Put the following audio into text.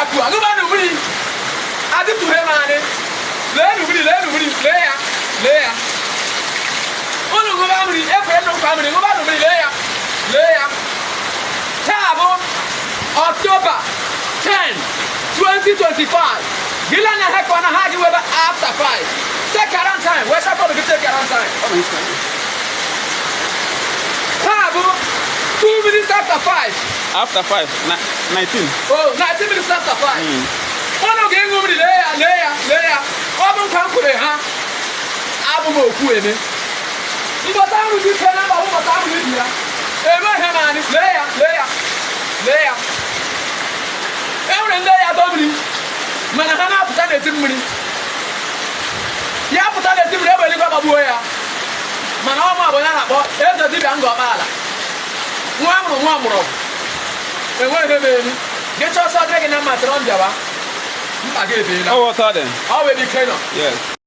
Pua ṅụbanụ mmiri. Adịtụghe m anyị. Leenụ mmiri, leenụ mmiri, lee ya, lee ya. Unu ṅụba mmiri, ekwere m nkwa mmiri, ṅụbanụ mmiri, lee ya, lee ya. Taa bụ October 10, 2025. Gịla anya ha kọ na ha gị webe after 5. Take around time. Where's that gị take around time? Taa bụ 2 minutes after 5. After 5, 19. Oh, 19 minutes after 5. Unu ga-ịṅụ mmiri, lee ya, lee ya, lee ya. Ọ bụ nkwa m kwere ha. Abụ m okwu eme. Mbọta ahụ dị ike na mba bụ mbọta ahụ ibi ya. Eme ihe na anyị, lee ya, lee ya, lee ya. E nwere ndị ya dọ mmiri, mana ha na-apụta n'eti mmiri. Ya pụta n'eti mmiri, egbe eluigwe gbagbuo ya. Mana ọ mụ bụ onye a na-akpọ eze dibịa Ngọ Ọkpala. Nwa amụrụ nwa mgbọrọgwụ. Enweghị ihe mere. Gị chọọ ọsọ dịrị gị na mma, chọrọ m bịawa. Mkpa gị ebeela. Ọ water then. Ọ wee ike nọ. Yes.